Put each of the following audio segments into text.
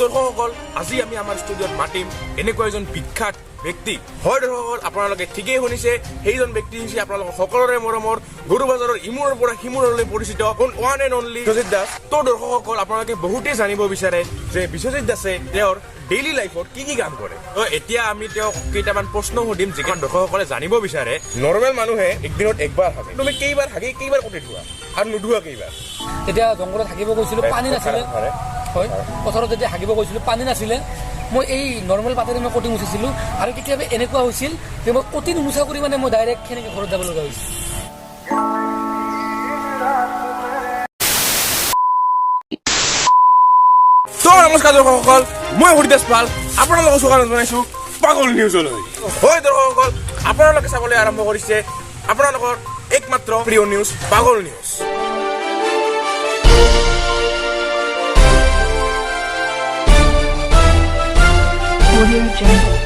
দৰ্শকসকল, আজি আমি আমাৰ ষ্টুডিঅ'ত মাতিম এনেকুৱা এজন বিখ্যাত ব্যক্তি। হয় দৰ্শকসকল, আপোনালোকে ঠিকেই শুনিছে, সেইজন ব্যক্তি হৈছে আপোনালোকৰ সকলোৰে মৰমৰ গৰু বজাৰৰ ইমূৰৰ পৰা সিমূৰলৈ পৰিচিত one and only Biswajit Das. তো দৰ্শকসকল, আপোনালোকে বহুতেই জানিব বিচাৰে যে বিশ্বজিৎ দাসে তেওঁৰ ডেইলি লাইফত কি কি কাম কৰে। তো এতিয়া আমি তেওঁক কেইটামান প্ৰশ্ন সুধিম, যিখন দৰ্শকসকলে জানিব বিচাৰে। নৰ্মেল মানুহে একদিনত একবাৰ হাগে, তুমি কেইবাৰ হাগে, কেইবাৰ কটি ধোৱা আৰু নুধোৱা কেইবাৰ? তেতিয়া জংঘলত হাগিব গৈছিলোঁ, পানী নাছিলে। হয়, পথাৰত যেতিয়া হাগিব গৈছিলোঁ পানী নাছিলে, মই এই নৰ্মেল পাতেৰে মই কটি মুচিছিলোঁ। আৰু কেতিয়াবা এনেকুৱা হৈছিল যে মই কটি নুমুচা কৰি মানে মই ডাইৰেক্ট সেনেকৈ ঘৰত যাব লগা হৈছিল। তো নমস্কাৰ দৰ্শকসকল, মই হৰিদাস পাল আপোনালোকক স্বাগতম জনাইছো পাগল নিউজলৈ। হয় দৰ্শকসকল, আপোনালোকে চাবলৈ আৰম্ভ কৰিছে আপোনালোকৰ একমাত্ৰ প্ৰিয় নিউজ পাগল নিউজ। Audio Jungle.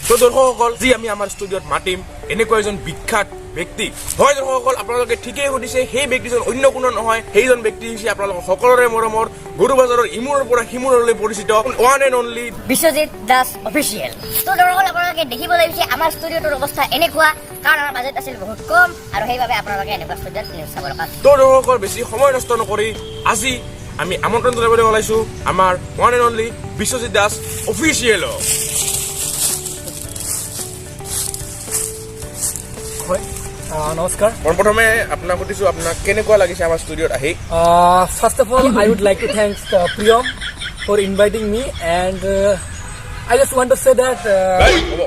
তো দৰ্শকসকল, যি আমি আমাৰ ষ্টুডিঅ'ত মাতিম এনেকুৱা এজন বিখ্যাত ব্যক্তি। হয় দৰ্শকসকল, আপোনালোকে ঠিকেই সুধিছে, সেই ব্যক্তিজন অন্য কোনো নহয়, সেইজন ব্যক্তি হৈছে আপোনালোকৰ সকলোৰে মৰমৰ গৰু বজাৰৰ ইমূৰৰ পৰা সিমূৰলৈ পৰিচিত one and only Biswajit Das official. তো দৰ্শক, আপোনালোকে দেখিব লাগিছে আমাৰ ষ্টুডিঅ'টোৰ অৱস্থা এনেকুৱা, কাৰণ আমাৰ বাজেট আছিল বহুত কম আৰু সেইবাবে আপোনালোকে এনেকুৱা ষ্টুডিঅ'ত নিউজ চাব লগা। তো দৰ্শকসকল, বেছি সময় নষ্ট নকৰি আজি আমি আমন্ত্ৰণ জনাবলৈ ওলাইছো আমাৰ one and only Biswajit Das অফিচিয়েলক। হয়, নমস্কাৰ। পোনপ্ৰথমে আপোনাক সুধিছো, আপোনাক কেনেকুৱা লাগিছে আমাৰ ষ্টুডিঅ'ত আহি? First of all, I would like to thank Priyam for inviting me, and I just want to say that হ'ব,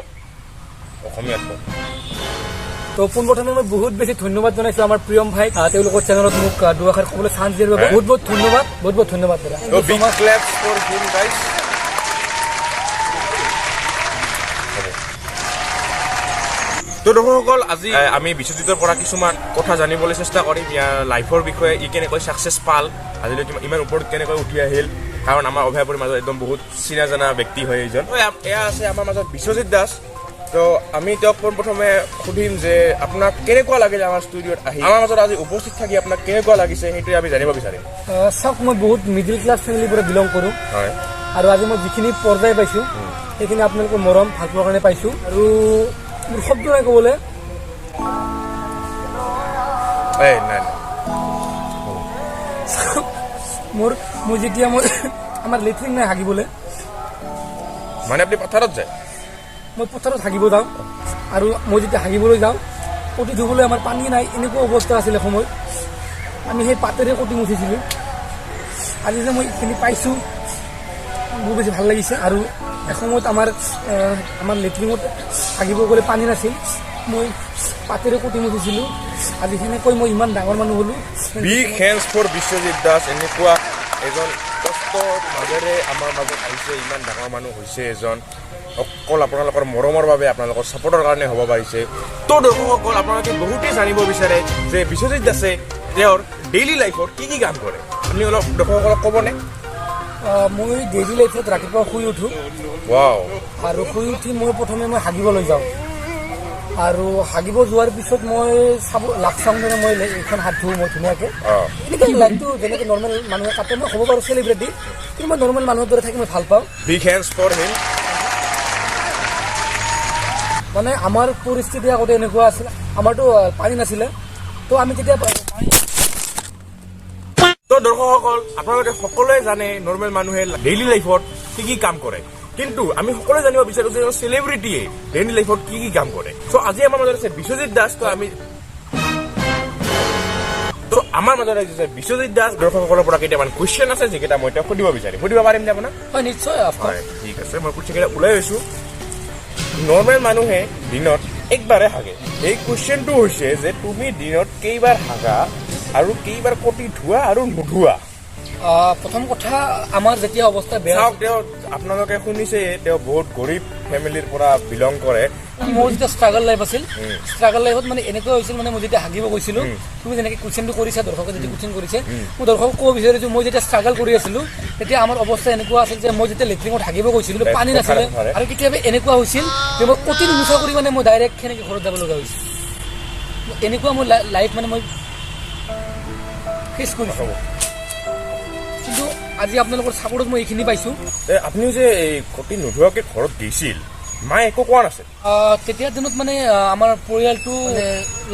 অসমীয়াত কওক। তো পোনপ্ৰথমে মই বহুত বেছি ধন্যবাদ জনাইছো আমাৰ প্ৰিয়ম ভাইক, তেওঁলোকৰ চেনেলত মোক দুআষাৰ ক'বলৈ চান্স দিয়াৰ বাবে। বহুত বহুত ধন্যবাদ, বহুত বহুত ধন্যবাদ দাদা। তো big claps for him, guys. তো দৰ্শকসকল, আজি আমি বিশ্বজিতৰ পৰা কিছুমান কথা জানিবলৈ চেষ্টা কৰিম, ইয়াৰ লাইফৰ বিষয়ে, ই কেনেকৈ ছাকচেছ পাল, আজিলৈ ইমান ওপৰত কেনেকৈ উঠি আহিল, কাৰণ আমাৰ অভয়াপুৰীৰ মাজত একদম বহুত চিনা জানা ব্যক্তি হয় এইজন। তো এয়া আছে আমাৰ মাজত বিশ্বজিৎ দাস। তো আমি তেওঁক পোনপ্ৰথমে সুধিম যে আপোনাক কেনেকুৱা লাগিলে আমাৰ ষ্টুডিঅ'ত আহি, আমাৰ মাজত আজি উপস্থিত থাকি আপোনাক কেনেকুৱা লাগিছে, সেইটোৱে আমি জানিব বিচাৰিম। চাওক, মই বহুত মিডিল ক্লাছ ফেমিলিৰ পৰা বিলং কৰোঁ আৰু আজি মই যিখিনি পৰ্যায় পাইছোঁ, সেইখিনি আপোনালোকৰ মৰম ভাল পোৱাৰ কাৰণে পাইছোঁ আৰু মোৰ শব্দ নাই ক'বলৈ। এই নাই নাই। মই যেতিয়া মই আমাৰ লেট্ৰিন নাই হাগিবলৈ। মানে আপুনি পথাৰত যায়? মই পথাৰত হাগিব যাওঁ আৰু মই যেতিয়া হাগিবলৈ যাওঁ, কটি ধুবলৈ আমাৰ পানী নাই, এনেকুৱা অৱস্থা আছিলে সময়ত। আমি সেই পাতেৰে কটি মুচিছিলোঁ। আজি যে মই এইখিনি পাইছোঁ, বহুত বেছি ভাল লাগিছে। আৰু এসময়ত আমাৰ লেট্ৰিনত হাগিব গ'লে পানী নাছিল, মই পাতেৰে কটি মুচিছিলোঁ। আজি সেনেকৈ মই ইমান ডাঙৰ মানুহ হ'লোঁ। Big hands for Biswajit Das. এনেকুৱা এজন কষ্টৰ মাজেৰে আমাৰ মাজত আহিছে, ইমান ডাঙৰ মানুহ হৈছে এজন, অকল আপোনালোকৰ মৰমৰ বাবে, আপোনালোকৰ ছাপৰ্টৰ কাৰণে হ'ব পাৰিছে। তো দৰ্শকসকল, আপোনালোকে বহুতেই জানিব বিচাৰে যে বিশ্বজিৎ দাসে তেওঁৰ ডেইলি লাইফত কি কি কাম কৰে। আপুনি অলপ দৰ্শকসকলক ক'বনে? মই ডেইলি লাইফত ৰাতিপুৱা শুই উঠোঁ আৰু শুই উঠি মই প্ৰথমে মই হাগিবলৈ যাওঁ আৰু হাগিব যোৱাৰ পিছত মই চাব লাখ চাউনেৰে মই এইখন হাত ধুওঁ মই ধুনীয়াকৈ। এনেকৈ লাইফটো যেনেকৈ নৰ্মেল মানুহে কাটে, মই হ'ব পাৰোঁ চেলিব্ৰিটি, কিন্তু মই নৰ্মেল মানুহৰ দৰে থাকি মই ভাল পাওঁ। Big hands for him. মানে আমাৰ পৰিস্থিতি আগতে এনেকুৱা আছিল, আমাৰতো পানী নাছিলে, তো আমি তেতিয়া তো দৰ্শকসকল, আপোনালোকে সকলোৱে জানে নৰ্মেল মানুহে ডেইলি লাইফত কি কি কাম কৰে, কিন্তু আমি সকলোৱে জানিব বিচাৰো যে চেলিব্ৰিটিয়ে ডেইলি লাইফত কি কি কাম কৰে। চ' আজি আমাৰ মাজত আছে বিশ্বজিৎ দাস। তো আমাৰ মাজত আছে বিশ্বজিৎ দাস। দৰ্শকসকলৰ পৰা কেইটামান কুৱেশ্যন আছে, যিকেইটা মই তেওঁক সুধিব বিচাৰিম। সুধিব পাৰিম নে আপোনাক? হয়, নিশ্চয়, of course. হয়, ঠিক আছে, মই কুৱেশ্যন কেইটা ওলাই গৈছো। নৰ্মেল মানুহে দিনত একবাৰে হাগে। এই কুৱেশ্যনটো হৈছে যে তুমি দিনত কেইবাৰ হাগা আৰু কেইবাৰ কটি ধোৱা আৰু নুধোৱা? প্ৰথম কথা, আমাৰ যেতিয়া অৱস্থা বেয়া চাওক, তেওঁ আপোনালোকে শুনিছে, তেওঁ বহুত গৰীব ফেমিলিৰ পৰা বিলং কৰে। মোৰ যেতিয়া ষ্ট্ৰাগল লাইফ আছিল, ষ্ট্ৰাগল লাইফত মানে এনেকুৱা হৈছিল, মানে মই যেতিয়া হাগিব গৈছিলো, তুমি যেনেকে কুৱেশ্যনটো কৰিছা, দৰ্শকে যেতিয়া কুৱেশ্যন কৰিছে, মই দৰ্শকক ক'ব বিচাৰিছো, মই যেতিয়া ষ্ট্ৰাগল কৰি আছিলো, তেতিয়া আমাৰ অৱস্থা এনেকুৱা আছিল যে মই যেতিয়া লেট্ৰিনত হাগিব গৈছিলো, পানী নাছিলে। আৰু কেতিয়াবা এনেকুৱা হৈছিল যে মই কটি নুমুচা কৰি মানে মই ডাইৰেক্ট সেনেকে ঘৰত যাব লগা হৈছিল। এনেকুৱা মোৰ লাইফ মানে মই ফেচ কৰিছো। কিন্তু আজি আপোনালোকৰ চাপৰ্টত মই এইখিনি পাইছোঁ। আপুনিও যে এই কটি নোধোৱাকে ঘৰত গৈছিল, মায়ে একো কোৱা নাছিল? তেতিয়াৰ দিনত মানে আমাৰ পৰিয়ালটো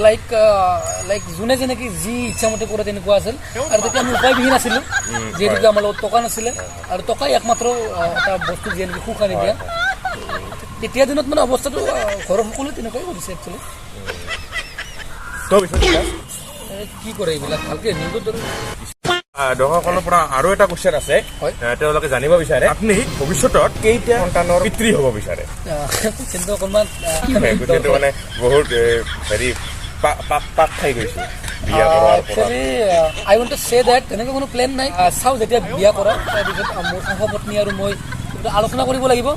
লাইক লাইক যোনে যেনেকৈ যি ইচ্ছামতে কৰে তেনেকুৱা আছিল। আৰু তেতিয়া আমি উপায়বিহীন আছিলোঁ, যিহেতুকে আমাৰ লগত টকা নাছিলে আৰু টকাই একমাত্ৰ এটা বস্তু যিয়ে নেকি সুখ আনি দিয়ে। তেতিয়া দিনত মানে অৱস্থাটো ঘৰৰ সকলোৱে তেনেকুৱাই কৰিছে একচুৱেলি। তো বিশ্বজিৎ দাস, কি কৰে এইবিলাক ভালকে নিউজত ধৰো। দৰ্শকসকলৰ পৰা আৰু এটা কুৱেশ্যন আছে। হয়। তেওঁলোকে জানিব বিচাৰে আপুনি ভৱিষ্যতত কেইটা সন্তানৰ পিতৃ হ'ব বিচাৰে? কিন্তু অকণমান কুৱেশ্যনটো মানে বহুত হেৰি পাক পাক খাই গৈছে বিয়া কৰাৰ পৰা। Actually I want to say that তেনেকুৱা কোনো প্লেন নাই। চাওঁ, যেতিয়া বিয়া কৰা তাৰপিছত মোৰ সহপত্নী আৰু মই এইটো আলোচনা কৰিব লাগিব।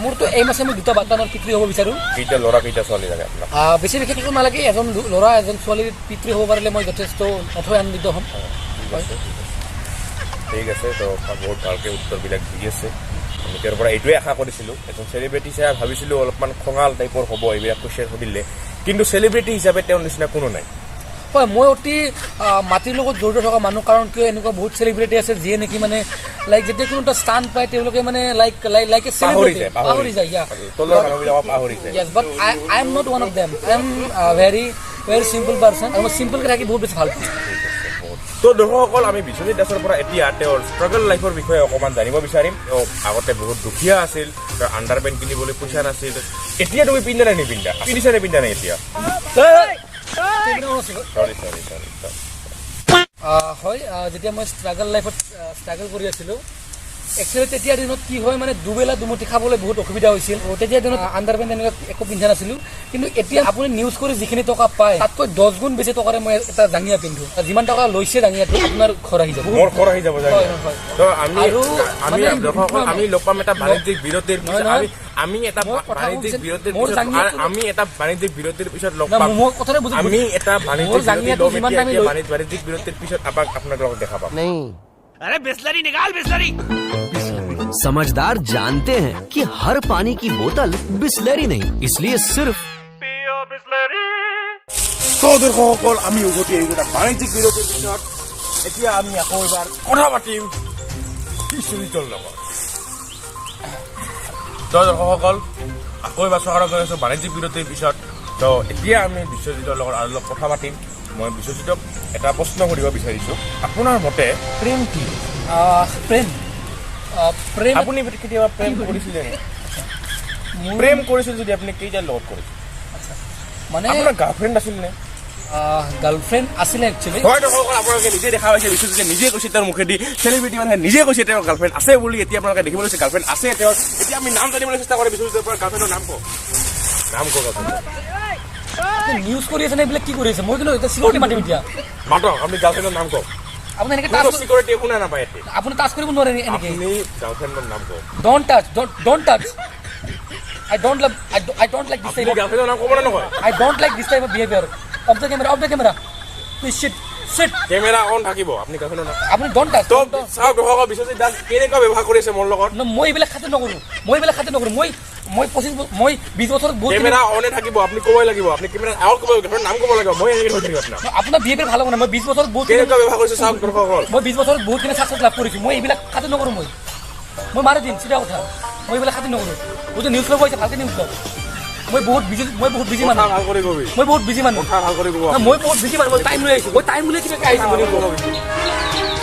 মোৰতো এইম আছে, মই দুটা সন্তানৰ পিতৃ হ'ব বিচাৰোঁ। কেইটা ল'ৰা, কেইটা ছোৱালী লাগে আপোনাক? বেছি বিশেষ একো নালাগে, এজন ল'ৰা এজন ছোৱালীৰ পিতৃ হ'ব পাৰিলে মই যথেষ্ট নথৈ আনন্দিত হ'ম। ঠিক আছে। তো বহুত ভালকে উত্তৰবিলাক দি আছে। আমি তেওঁৰ পৰা এইটোৱে আশা কৰিছিলোঁ। এজন চেলিব্ৰিটি চাই ভাবিছিলোঁ অলপমান খঙাল টাইপৰ হ'ব এইবিলাক কুৱেশ্যন সুধিলে, কিন্তু চেলিব্ৰিটি হিচাপে তেওঁৰ নিচিনা কোনো নাই। হয়, মই অতি মাটিৰ লগত জড়িত থকা মানুহ। কাৰণ কিয়, এনেকুৱা বহুত চেলিব্ৰিটি আছে যিয়ে নেকি মানে লাইক যেতিয়া কোনো এটা স্থান পায়, তেওঁলোকে মানে লাইক লাইক লাইক এ পাহৰি যায়। পাহৰি যায়, yeah. তলৰ মানুহবিলাকক পাহৰি যায়। Yes, but I am not one of them. I am a very, very simple person. আৰু মই চিম্পলকৈ থাকি বহুত বেছি ভাল পাওঁ। তো দৰ্শকসকল, আমি বিশ্বজিৎ দাসৰ পৰা এতিয়া তেওঁৰ ষ্ট্ৰাগল লাইফৰ বিষয়ে অকণমান জানিব বিচাৰিম। তেওঁ আগতে বহুত দুখীয়া আছিল, তেওঁৰ আণ্ডাৰ পেণ্ট কিনিবলৈ পইচা নাছিল। এতিয়া তুমি পিন্ধা নাই, নিপিন্ধা? পিন্ধিছা নে পিন্ধা নাই এতিয়া? চৰি চৰি চৰি। হয়, যেতিয়া মই ষ্ট্ৰাগল লাইফত ষ্ট্ৰাগল কৰি আছিলোঁ, একচুৱেলি তেতিয়া দিনত কি হয়, মানে দুবেলা দুমুঠি খাবলৈ বহুত অসুবিধা হৈছিল। তেতিয়া দিনত আণ্ডাৰ পেণ্ট তেনেকুৱা একো পিন্ধা নাছিলোঁ। কিন্তু এতিয়া আপুনি নিউজ কৰি যিখিনি টকা পায়, তাতকৈ 10 গুণ বেছি টকাৰে মই এটা জাঙিয়া পিন্ধো। যিমান টকা লৈছে জাঙিয়াটো, আপোনাৰ ঘৰ আহি যাব। মোৰ ঘৰ আহি যাব জানো? হয়। তো আমি আৰু আমি মানে দৰ্শকসকল, আমি লগ পাম এটা বাণিজ্যিক বিৰতিৰ পিছত। নহয়, আমি আমি এটা মই কথা বাণিজ্যিক কৈছো, বিৰতিৰ মোৰ পিছত জাঙিয়াটো আমি এটা বাণিজ্যিক বিৰতিৰ পিছত লগ না, পাম। মোৰ কথাটো বুজি আমি এটা বাণিজ্যিক মোৰ বিৰতি জাঙিয়াটো ল'ম যিমান এতিয়া। দামী এতিয়া বাণিজ্যিক বিৰতিৰ পিছত আমাক আপোনাক লগত দেখা পাম। अरे बिस्लरी निकाल, बिस्लरी। समझदार जानते हैं कि हर पानी की बोतल बिस्लरी नहीं, इसलिए सिर्फ তো দৰ্শকসকল, আমি উভতি আহিছো এটা বাণিজ্যিক বিৰতিৰ পিছত। এতিয়া আমি আকৌ এবাৰ কথা পাতিম বিশ্বজিতৰ লগত। তো দৰ্শকসকল, আকৌ এবাৰ স্বাগতম জনাইছো বাণিজ্যিক বিৰতিৰ পিছত। তো এতিয়া আমি বিশ্বজিতৰ লগত আৰু অলপ কথা পাতিম। মই বিশ্বজিতক এটা প্ৰশ্ন সুধিব বিচাৰিছো, আপোনাৰ মতে প্ৰেম কি? প্ৰেম প্ৰেম আপুনি কেতিয়াবা প্ৰেম কৰিছিলে নে? মোৰ প্ৰেম কৰিছিল যদি আপুনি কেইটাৰ লগত কৰিছিল? মানে আপোনাৰ গাৰ্লফ্ৰেণ্ড আছিল নে? গাৰ্লফ্ৰেণ্ড আছিলে একচুৱেলি। হয়, দৰ্শকসকল, আপোনালোকে নিজে দেখা পাইছে, বিশ্বজিতে নিজে কৈছে তেওঁৰ মুখেদি, চেলিব্ৰিটি মানুহে নিজে কৈছে তেওঁৰ গাৰ্লফ্ৰেণ্ড আছে বুলি। এতিয়া আপোনালোকে দেখিবলৈ পাইছে, গাৰ্লফ্ৰেণ্ড আছে তেওঁৰ। এতিয়া আমি নাম জানিবলৈ চেষ্টা কৰিম বিশ্বজিতৰ পৰা। গাৰ্লফ্ৰেণ্ডৰ নাম কওক, নাম কওক আপুনি। নিউজ কৰি আছে নে এইবিলাক কি কৰি আছে? মই কিন্তু এতিয়া চিকিউৰিটি মাতিম এতিয়া। মাতক, আপুনি গাৰ্লফ্ৰেণ্ডৰ নাম কওক। আপুনি এনেকে কোনো টাচ চিকিউৰিটি একো নাই, নাপায় ইয়াতে। আপুনি টাচ কৰিব নোৱাৰে এনেকে। আপুনি গাৰ্লফ্ৰেণ্ডৰ নাম কওক। Don't touch, don't touch. I don't love I don't like this আপুনি টাইপ। গাৰ্লফ্ৰেণ্ডৰ নাম ক'ব নে নকয়? I don't like this type of behaviour. Off the camera, off the camera, please. Sit, sit. Camera on থাকিব, আপুনি গাৰ্লফ্ৰেণ্ডৰ নাম আপুনি don't touch. তো চাওক দৰ্শকক, বিশ্বজিৎ দাস কেনেকুৱা ব্যৱহাৰ কৰিছে মোৰ লগত। মই এইবিলাক খাতিৰ নকৰোঁ, মই এইবিলাক খাতিৰ নকৰোঁ। মই মই 25, মই 20 বছৰত বহুত কেমেৰা অনে থাকিব, আপুনি ক'বই লাগিব। আপুনি কেমেৰা আগত ক'ব, গাৰ্লফ্ৰেণ্ডৰ নাম ক'ব লাগিব। মই এনেকৈ ধৰি থাকিম আপোনাক। আপোনাৰ বিহেভিয়াৰ ভাল হ'ব নাই। মই 20 বছৰত বহুত কেনেকুৱা ব্যৱহাৰ কৰিছে চাওক দৰ্শকসকল। মই 20 বছৰত বহুতখিনি চাকচেছ লাভ কৰিছোঁ। মই এইবিলাক খাতিৰ নকৰোঁ। মই মাৰি দিম, চিধা কথা। মই এইবিলাক খাতিৰ নকৰোঁ। মই নিউজ ল'ব আহিছে, ভালকৈ নিউজ লওক। মই বহুত বিজি, মই বহুত বিজি কথা মানুহ। ভাল কৰি কবি। মই বহুত বিজি মানুহ। কথা ভাল কৰি ক'ব। না, মই বহুত বিজি মানুহ। মই টাইম লৈ আহিছোঁ, মই টাইম লৈ কিবাকে আহিছোঁ। মই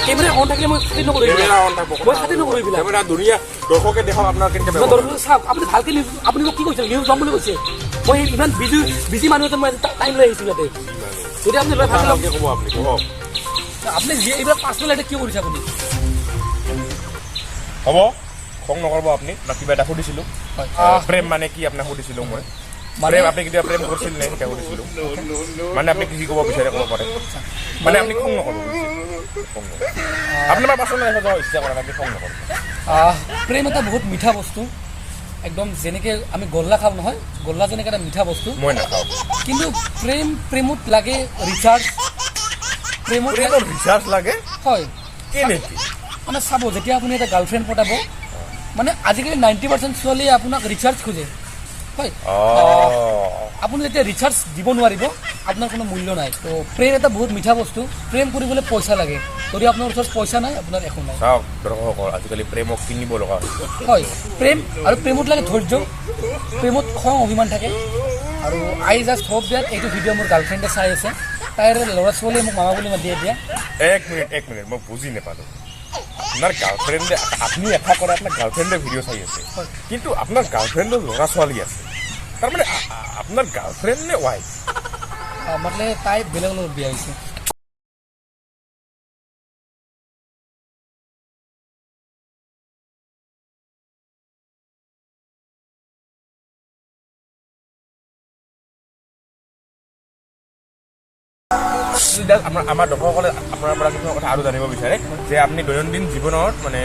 কেমেৰা অন থাকিলে মই খাতিৰ নকৰোঁ এইবিলাক। কেমেৰা অন থাকিব। মই খাতিৰ নকৰোঁ এইবিলাক। কেমেৰা ধুনীয়া, দৰ্শকে দেখক আপোনাৰ কেনেকৈ মই ব্যৱহাৰ। দৰ্শক চাওক, আপুনি ভালকে নিউজ, আপুনি মোক কি কৈছে? নিউজ ল'ম বুলি কৈছে। মই ইমান বিজি বিজি মানুহ এজন, মই টাইম লৈ আহিছোঁ ইয়াতে। যদি আপুনি লৈ কথা ভালকে লওক। ভালকে ক'ব, আপুনি কওক। আপুনি যি এইবিলাক পাৰ্চনেল এটা কিয় কৰিছে আপুনি? হ'ব, খং নকৰিব আপুনি। বা কিবা এটা সুধিছিলোঁ। হয়। প্ৰেম মানে কি আপোনাক সুধিছিলোঁ মই। মানে প্ৰেম, আপুনি কেতিয়াবা প্ৰেম কৰিছিল নে তেতিয়া সুধিছিলোঁ। মানে আপুনি কি ক'ব বিচাৰে ক'ব পাৰে। মানে আপুনি খং নকৰিব, বুজিছে? খং নকৰিব আপুনি। আমাৰ পাৰ্চনেল লাইফত যাব ইচ্ছা কৰা নাই, আপুনি খং নকৰিব। প্ৰেম এটা বহুত মিঠা বস্তু। একদম যেনেকে আমি গোল্লা খাওঁ নহয়, গোল্লা যেনেকে এটা মিঠা বস্তু। মই নাখাওঁ। কিন্তু প্ৰেমত লাগে ৰিচাৰ্জ, প্ৰেমত প্ৰেমত ৰিচাৰ্জ লাগে? হয়। কেনেকে? মানে চাব, যেতিয়া আপুনি এটা গাৰ্লফ্ৰেণ্ড পতাব, মানে আজিকালি 90% ছোৱালীয়ে আপোনাক ৰিচাৰ্জ খোজে। হয়। আপুনি যেতিয়া ৰিচাৰ্জ দিব নোৱাৰিব, আপোনাৰ কোনো মূল্য নাই। তো প্ৰেম এটা বহুত মিঠা বস্তু। প্ৰেম কৰিবলৈ পইচা লাগে। যদি আপোনাৰ ওচৰত পইচা নাই, আপোনাৰ একো নাই। চাওক দৰ্শকসকল, আজিকালি প্ৰেমক কিনিব লগা হৈছে। হয়, প্ৰেম আৰু প্ৰেমত লাগে ধৈৰ্য, প্ৰেমত খং অভিমান থাকে। আৰু আই জাষ্ট হোপ that এইটো ভিডিঅ' মোৰ গাৰ্লফ্ৰেণ্ডে চাই আছে। তাইৰ ল'ৰা ছোৱালীয়ে মোক মামা বুলি মাতি এতিয়া। এক মিনিট, এক মিনিট, মই বুজি নাপালোঁ। আপোনাৰ গাৰ্লফ্ৰেণ্ডে, আপুনি আশা কৰে আপোনাৰ গাৰ্লফ্ৰেণ্ডে ভিডিঅ' চাই আছে, কিন্তু আপোনাৰ গাৰ্লফ্ৰেণ্ডৰ ল'ৰা ছোৱালী আছে, তাৰমানে আপোনাৰ গাৰ্লফ্ৰেণ্ড নে ৱাইফ? মানে তাই বেলেগৰ লগত বিয়া হৈছে। আমাৰ দৰ্শকসকলে আপোনাৰ পৰা কিছুমান কথা আৰু জানিব বিচাৰে যে আপুনি দৈনন্দিন জীৱনত মানে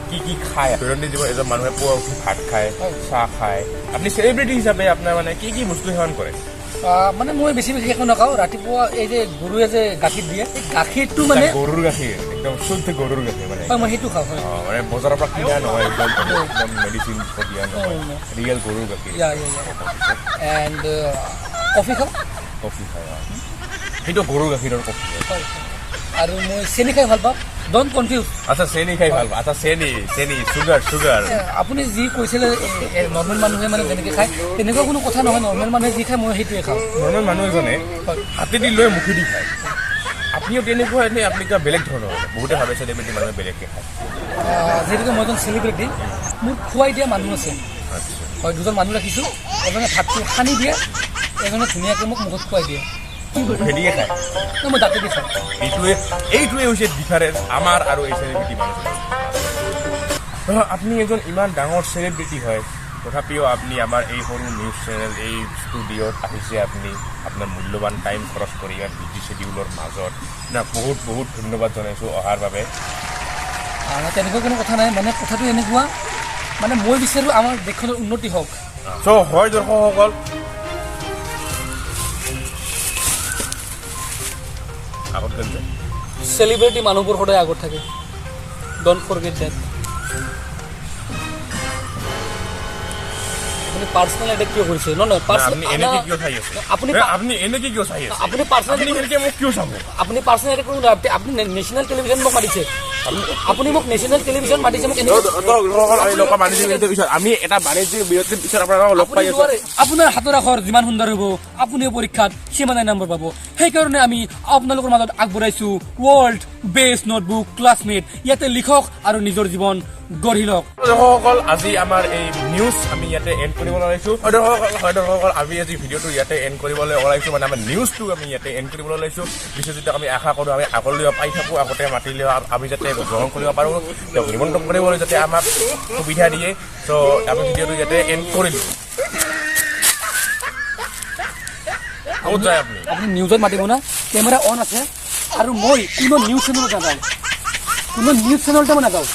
কি কি খায়? দৈনন্দিন জীৱনত এজন মানুহে পুৱা উঠি ভাত খায়, চাহ খায়। আপুনি চেলিব্ৰিটি হিচাপে আপোনাৰ মানে কি কি বস্তু সেৱন কৰে? মানে মই বেছি বেছি একো নাখাওঁ। ৰাতিপুৱা এই যে গৰুৱে যে গাখীৰ দিয়ে, এই গাখীৰটো মানে গৰুৰ গাখীৰ, একদম শুদ্ধ গৰুৰ গাখীৰ মানে। হয়, মই সেইটো খাওঁ, হয়। মানে বজাৰৰ পৰা কিনা নহয়, একদম মেডিচিন দিয়া নহয়, ৰিয়েল গৰুৰ গাখীৰ। এণ্ড কফি খাওঁ। কফি খায়, সেইটো গৰুৰ গাখীৰৰ কফি। হয়, আৰু মই চেনি খাই ভাল পাওঁ। Don't confuse. আচ্ছা, চেনি খাই ভাল পাওঁ। আচ্ছা, চেনি, চেনি, চুগাৰ, চুগাৰ। আপুনি যি কৈছিলে নৰ্মেল মানুহে মানে যেনেকৈ খায়, তেনেকুৱা কোনো কথা নহয়। নৰ্মেল মানুহে যি খায়, মই সেইটোৱে খাওঁ। নৰ্মেল মানুহ এজনে হাতেদি লৈ মুখেদি খায়, আপুনিও তেনেকুৱা নে আপুনি কিবা বেলেগ ধৰণৰ? বহুতে ভাবে চেলিব্ৰিটি মানুহে বেলেগকৈ খায়। যিহেতুকে মই এজন চেলিব্ৰিটি, মোক খুৱাই দিয়া মানুহ আছে। হয়, দুজন মানুহ ৰাখিছোঁ। এজনে ভাতটো সানি দিয়ে, এজনে ধুনীয়াকৈ মোক মুখত খুৱাই দিয়ে। মুখেদিয়ে খায়? মই দাঁতেদি খাওঁ। এইটোৱে হৈছে ডিফাৰেঞ্চ আমাৰ আৰু এই চেলিব্ৰিটি মানুহজনৰ। আপুনি এজন ইমান ডাঙৰ চেলিব্ৰিটি হয়, তথাপিও আপুনি আমাৰ এই সৰু নিউজ চেনেল, এই ষ্টুডিঅ'ত আহিছে। আপুনি আপোনাৰ মূল্যৱান টাইম খৰচ কৰি ইমান বিজি শ্বেডিউলৰ মাজত, না বহুত বহুত ধন্যবাদ জনাইছোঁ অহাৰ বাবে। তেনেকুৱা কোনো কথা নাই। মানে কথাটো এনেকুৱা, মানে মই বিচাৰোঁ আমাৰ দেশখনৰ উন্নতি হওক। চ' হয় দৰ্শকসকল, আগত গ'ল। চেলিব্ৰিটি মানুহবোৰ সদায় আগত থাকে। Don't forget that. আপুনি পাৰ্চনেল এটেক কিয় কৰিছে? নহয়, আপুনি এনেকে কিয় চাই আছে? আপুনি এনেকে কিয় চাই আছে? আপুনি পাৰ্চনেল আপুনি এনেকে মোক কিয় চাব? আপুনি পাৰ্চনেল এটেক কৰিব নোৱাৰে। আপুনি নেশ্যনেল টেলিভিশ্যন মোক মাতিছে। আপুনি মোক নেশ্যনেল টেলিভিশ্যন মাতিছে, মোক আমি এটা বাণিজ্যিক বিৰতিৰ পিছত আপোনালোকক লগ পাই আছো। আপোনাৰ হাতৰ আখৰ যিমান সুন্দৰ হ'ব, আপুনিও পৰীক্ষাত সিমানে নম্বৰ পাব। সেইকাৰণে আমি আপোনালোকৰ মাজত আগবঢ়াইছো ৱৰ্ল্ড বেষ্ট নোটবুক ক্লাছমেট। ইয়াতে লিখক আৰু নিজৰ জীৱন গঢ়ি লওক। দৰ্শকসকল, আজি আমাৰ এই নিউজ আমি ইয়াতে এণ্ড কৰিবলৈ ওলাইছো। হয় দৰ্শকসকল, আমি আজি ভিডিঅ'টো ইয়াতে এণ্ড কৰিবলৈ ওলাইছো, মানে আমাৰ নিউজটো আমি ইয়াতে এণ্ড কৰিবলৈ ওলাইছো। বিশেষকৈ আমি আশা কৰোঁ আমি আগলৈ পাই থাকোঁ, আগতে মাতিলেও আমি যাতে গ্ৰহণ কৰিব পাৰোঁ, তেওঁক নিমন্ত্ৰণ কৰিবলৈ যাতে আমাক সুবিধা দিয়ে। চ' আমি ভিডিঅ'টো ইয়াতে এণ্ড কৰিলোঁ। ক'ত যায় আপুনি? আপুনি নিউজত মাতিব না, কেমেৰা অন আছে। আৰু মই কোনো নিউজ চেনেলত নাযাওঁ, কোনো নিউজ চেনেলতে মই নাযাওঁ।